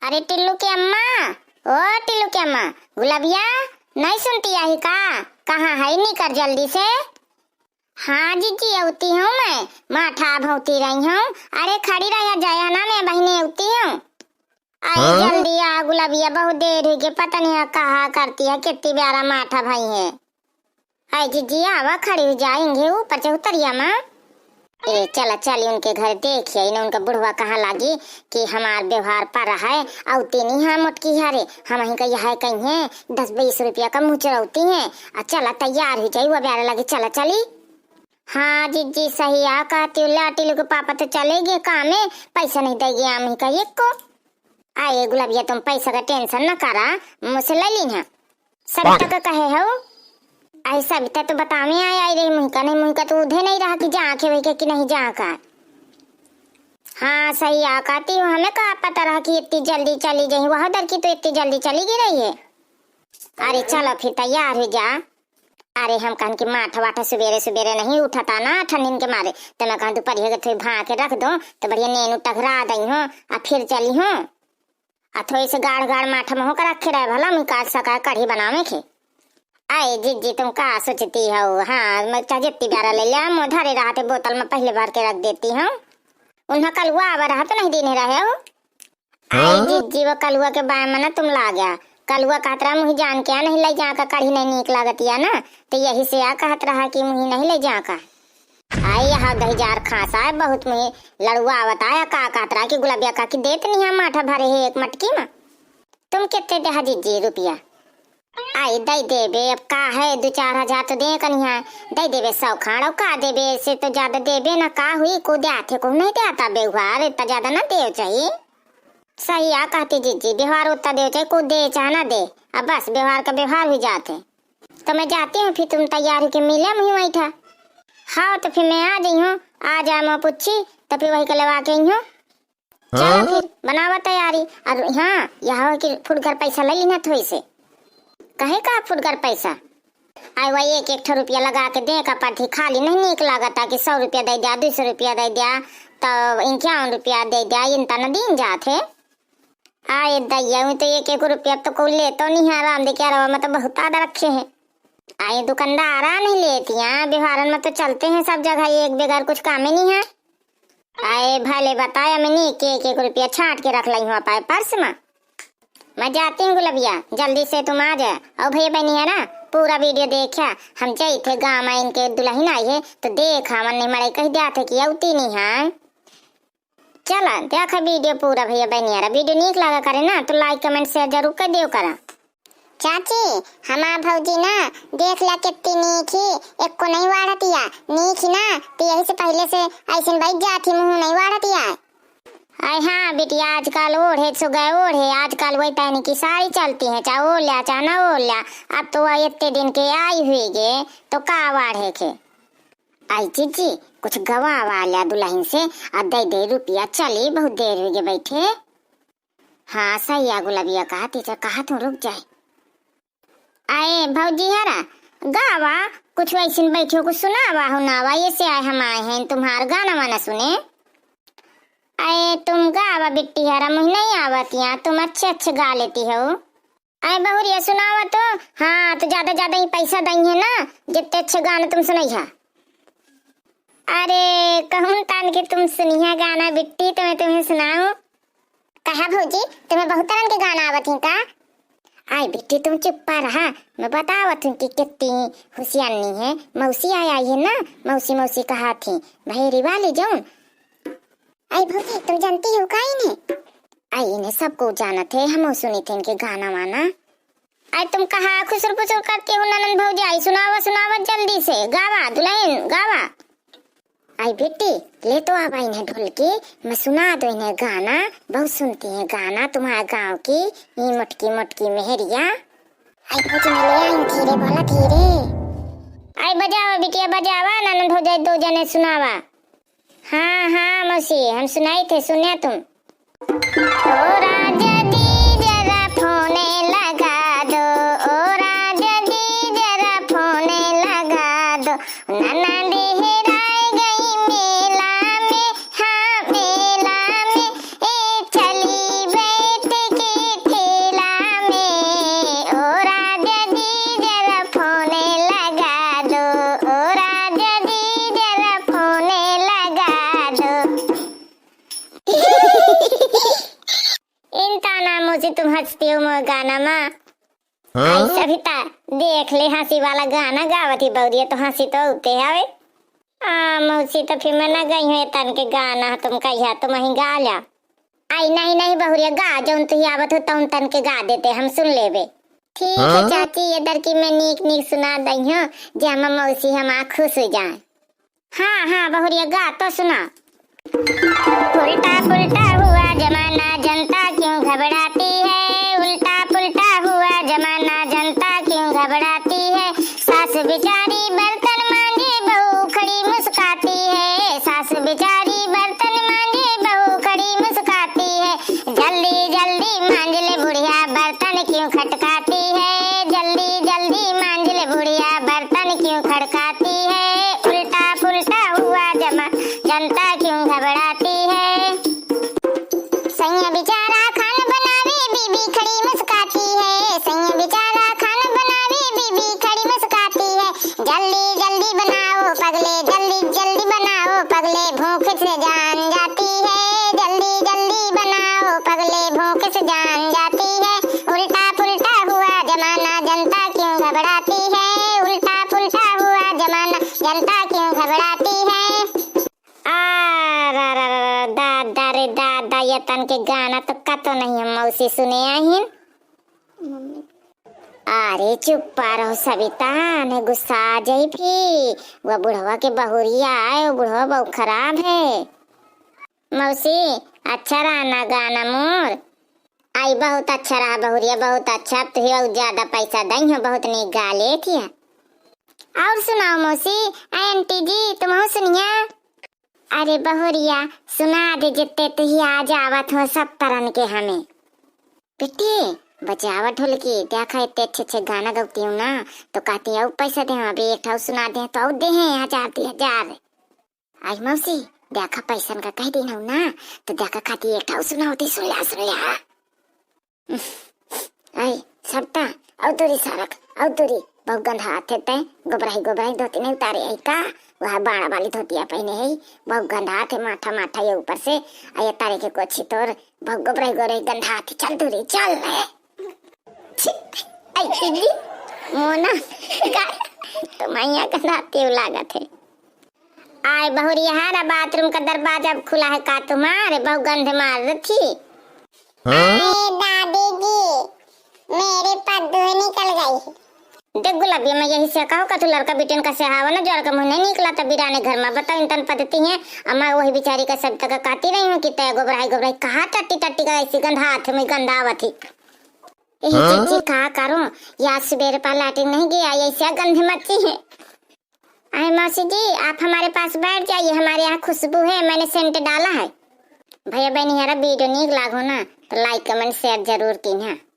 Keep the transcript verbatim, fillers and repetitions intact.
अरे टिल्लू के अम्मा, ओ टिल्लू के अम्मा, गुलबिया नहीं सुनती आही का? कहाँ है, निकर जल्दी से। हाँ जिज्जी, अउती हूँ मैं, माठा भौती रही हूँ। अरे खड़ी रहा, जाया ना, मैं बहिने अउती हूँ। अरे हाँ? जल्दी आ गुलबिया, बहुत देर हुई गई, पता नहीं है कहाँ करती है, कितनी प्यारा माठा भई है। अरे जिज्जी आवा, खड़ी हुई जाएंगे ऊपर चौतरिया में। ए चला चली उनके घर, देखिए इन्हें उनका बुढ़वा कहाँ लागी कि हमार व्यवहार पर है, अउती नहीं है मोटकी है रे, हमहीं का यह कहीं है, दस बीस रुपया का मुँह चुरौती है। आ चला तैयार हुई जाई, वो प्यारा लगी, चला चली। हाँ जिज्जी सही आ कहती हूँ, ला टिल्लू के पापा तो चले गए कामे, पैसा नहीं देगी आमी का एक को। आए गुलबिया, तुम पैसा का tension न करा, मुझसे ले लीन है। सविता का कहे हो? आई सविता तो बतावे आई, आई रही मुहिका, नहीं मुहिका तो उधे नहीं रहा कि जा के वही के कि नहीं जा का। हाँ सही आ कहती हूँ, हमें का पता रहा कि इतनी जल्दी चली जाई, वह दर की तो इतनी जल्दी चली गई रही है। अरे चलो फिर तैयार हुई जा। अरे हम कहन कि माठा वाठा सुबेरे सुबेरे नहीं उठता ना ठंडिन के मारे, तो मैं कहन दुपहरिया के थोड़ी भा के रख दो, तो बढ़िया नेनु टघरा दई हो, आ फिर चली हो। आ थोड़ी से गाढ़ गाढ़ माठा महो के रखे रहे भला, मुई काट सका कढ़ी बनावे के। आए जिज्जी तुम का सोचती हो? हाँ मैं चाहे जितनी प्यारा ले लिया, मो धरे रहते बोतल में पहले भर के रख देती हूँ। उन्हें कलुआ आवा रहा तो नहीं देने रहे हो। आई जिज्जी वो कलुआ के बाय में ना तुम ला गया। कलुआ कहत रहा मुही जान के आ नहीं ले जा का, कढ़ी नहीं नीक लागतिया ना, तो यही से आ कहत रहा कि मुही नहीं ले जा का। आई यहाँ दही जार खास आए बहुत मुही लड़ुआ आवत आया, का कहत रहा कि गुलबिया का कि देत नहीं है माठा भरे है एक मटकी में। तुम कितने देहा जिज्जी रुपया? आई दई देबे, अब का है, दो चार हजार तो दे कनिहा, दई देबे सौ खाड़, और का देबे, से तो ज्यादा देबे ना, का हुई, को द्याथे, को नहीं द्याथा बेहुआ, अरे इतना ज्यादा ना देव चाहिए। सही आ कहती जिज्जी, व्यवहार उतना देव चाहिए, को दे चाहे ना दे, अब बस व्यवहार का व्यवहार हुई जात है। तो मैं जाती हूँ, फिर तुम तैयार होके मिले मुही वहीं था। हाँ तो फिर मैं आ जाई हूँ, आ जाए मैं पूछी, तो फिर वही के लेवा के आई हूँ। चला हाँ? फिर बनावा तैयारी। और हाँ, यह हो कि फुटगर पैसा ले लीना थोड़ी से। कहे का फुटगर पैसा? आए वही एक एक ठो रुपया लगा के दे का पड़थी, खाली नहीं नीक लागता कि सौ रुपया दे दिया, दो सौ रुपया दे दिया, तो इक्यावन रुपया दे दिया, इन तना दिन जात है। आए दैया, यूं तो एक एक रुपया तो कोई ले तो नहीं है, राम दे के अरवा में तो बहुत आदा रखे हैं। आए दुकानदारा नहीं लेती हैं, व्यवहारन में तो चलते हैं सब जगह, एक बगैर कुछ कामे नहीं है। आए भले बताया मैंने कि एक एक रुपया छांट के रख लाई हूँ पाए पर्स में। मैं जाती हूँ गुलबिया, जल्दी से तुम आ जाए। और भैया बहनी है ना, पूरा वीडियो देखा, हम जाई थे गाँव में इनके दुल्हन आई है, तो देखा मन नहीं मरे कह दिया थे कि अवती नहीं है। चला देखा वीडियो पूरा भैया बहनी है, वीडियो नीक लगा करे ना, तो लाइक कमेंट शेयर जरूर कर दियो करा। चाची, हमार भौजी ना, देख ला कितनी नीक ही, एको नहीं वाढ़तिया, नीक ही ना, तो यही से पहले से ऐसे बैठ जाती, मुँह नहीं वाढ़तिया। अरे हाँ बिटिया, आजकल ओढ़े सुगै ओढ़े, आजकल वही तहनी की साड़ी चलती है, चाहे ओढ़ लिया चाहे ना ओढ़ लिया। अब तो वह इतने दिन के आई हुई गे, तो का वाढ़े के। आई जीजी, कुछ गवा वाला दुल्हन से, आ दे दे रुपया, चली बहुत देर हुई गे बैठे। हाँ सही आ गुलबिया, कहा टीचर, कहा तू रुक जाए। आए भौजी हरा, गावा, कुछ वैसिन बैठो, कुछ सुनावा हो नावा, ये से आए हम आए हैं तुम्हार गाना वाना सुने। आए तुम गावा बिट्टी हरा, मुझे नहीं आवत यहाँ, तुम अच्छे अच्छे गा लेती हो। आए बहुरिया सुनावा तो, हाँ तो ज्यादा ज्यादा ही पैसा दई है ना, जितने अच्छे गाना तुम सुनैहा। अरे कहूँ तान के तुम सुनिहा गाना बिट्टी, तो मैं तुम्हें सुनाऊँ। कहा भौजी, तुम्हें बहुत तरह के गाना आवत ही का? आई बेटी तुम चुप्पा रहा, मैं बतावत हूँ कि कितनी हुसियानी है। मौसी आई आई है ना, मौसी मौसी कहा थी, भैरी वाली जौन। आई भौजी तुम जानती हो का इन्हें? आई इन्हें सबको जानत है, हम सुनी थे इनके गाना वाना। आई तुम कहा खुसुर फुसुर करती हो ननद भौजी, आई सुनावा सुनावा जल्दी से, गावा दुल्हन गावा। आई बेटी, ले तो आवा इन्हें ढोलकी, मैं सुना दो इन्हें गाना, बहुत सुनती हैं गाना तुम्हारे गाँव की, ये मोटकी मोटकी मेहरिया। आई भौजी मैं ले आई हूँ, धीरे बोला धीरे। आई बजावा बिटिया बजावा, ननद भौजाई दो जने सुनावा। हाँ हाँ मौसी, हम सुनाई थे, सुनिया तुम। ओ राजा दी जरा फोने लगा दो, ओ राजा दी जरा फोने लगा दो, ननद हेराय गई मेला में, हाँ मेला में, ए चली बैठ मौसी, तुम हँसती हो मोर गाना मा। हाँ? आई सविता, देख ले, हँसी वाला गाना गावत ही बहुरिया, तो हँसी तो उते हवे। आ, मौसी तो फिर मना गई हो, तन के गाना तुम कहिया तुम ही गा ल्या। आई, नहीं, नहीं बहुरिया, गा, जौन तुही आवत हो तौन तन के गा देते, हम सुन लेबे। ठीक है हाँ? चाची, ये दर की मैं नीक नीक सुना दई हूँ, जे हम मौसी हम आ खुश हो जाए। हाँ, हाँ बहुरिया, गा तो सुना। उल्टा पुल्टा हुआ जमाना, जनता क्यों घबराती है। उल्टा पुल्टा हुआ जमाना, जनता क्यों घबराती है। सास बेचारी बर्तन मांजे, बहू खड़ी मुस्काती है। सास बेचारी बर्तन मांजे, बहू खड़ी मुस्काती है। जल्दी जल्दी मांज ले बुढ़िया, बर्तन क्यों खटकाती है। जल्दी जल्दी मांज ले बुढ़िया, बर्तन क्यों खड़काती है। उल्टा पुल्टा हुआ जमा, जनता क्यों घबराती है। सैया बेचारा खान बनावे, बीबी खड़ी मुस्काती है। सैया बेचारा खान बनावे, बीबी खड़ी मुस्काती है। जल्दी जल्दी बनाओ पगले, जल्दी जल्दी बनाओ पगले, भूख से जान जाती है। जल्दी जल्दी बनाओ पगले, भूख से जान जाती है। उल्टा पुल्टा हुआ जमाना, जनता क्यों घबराती है। उल्टा पुल्टा हुआ जमाना, जनता क्यों घबराती है। आ, रा, रा, रा, रा, दादा रे दादा, ये तन के गाना तो कतो नहीं हम मौसी सुने आहिन। अरे चुप्पा रहो सविता, ने गुस्सा आ जाई फिर। वो बुढ़वा के बहुरिया आए, वो बुढ़वा बहुत खराब है। मौसी, अच्छा रहा ना गाना मोर? आई, बहुत अच्छा रहा बहुरिया, बहुत अच्छा। अब तुही बहुत ज्यादा पैसा दई हो, बहुत नीक गा लेत हिया। और सुनाओ मौसी, आंटी जी, तुमहू सुनिया। अरे बहुरिया, सुना दे जित्ते तुही आज आवत हो सब तरन के हमें। बिट्टी, बजावा ढोलकी, देखा इतने अच्छे अच्छे गाना गवती हूँ ना, तो कहती है, "और पैसा दे, अभी एक ठाऊ सुना दे, तो और दे हैं हजार, दे हजार।" आई मौसी, देखा पैसन का कह दिन हूँ ना, तो देखा खाती एक ठाऊ सुनावती, सुन लिया, सुन लिया। आई, सट्टा, और तोरी सारक, और तोरी, बहुत गंधात है तै, गोबराही, गोबराही धोती नहीं उतारे है का? वह बाड़ा वाली धोतिया पहने है, बहुत गंधात है, माठा, माठा ये ऊपर से, आ ये तारे के कोछी तोर, बहुत गोबराही, गोबराही गंधात है, चल तोरी, चल रे। छी, आई दीदी, मोना, गाय, तो मैया गंधात है, लागत है। आय बहुरिया, हरा बाथरूम का दरवाजा अब खुला है का तुम्हारे? बहुत गंध मार रही थी। हाँ? अरे दादी जी, मेरे पद्दू निकल गई। देख गुलाबिया, मैं यही से कहूँ का तू लड़का बिटियन का सेहावा ना, जोड़ का मुँह नहीं निकला था बिराने घर में। बताओ, इन तन पद्धति है, अम्मा वही बेचारी का सब तक कहती रही हूँ कि तय गोबराई, गोबराई, कहाँ टट्टी, टट्टी का ऐसी गंधात है, मैं गंधावत ही। यही हाँ? चीची का करूँ, या सुबेरे पा लैट्रिन नहीं गया, ऐसे गंध मची है। अरे मौसी जी, आप हमारे पास बैठ जाइए, हमारे यहाँ खुशबू है, मैंने सेंट डाला है। भैया बहनी, हमारा वीडियो नीक लागो ना, तो like, comment, share जरूर कीन्हा।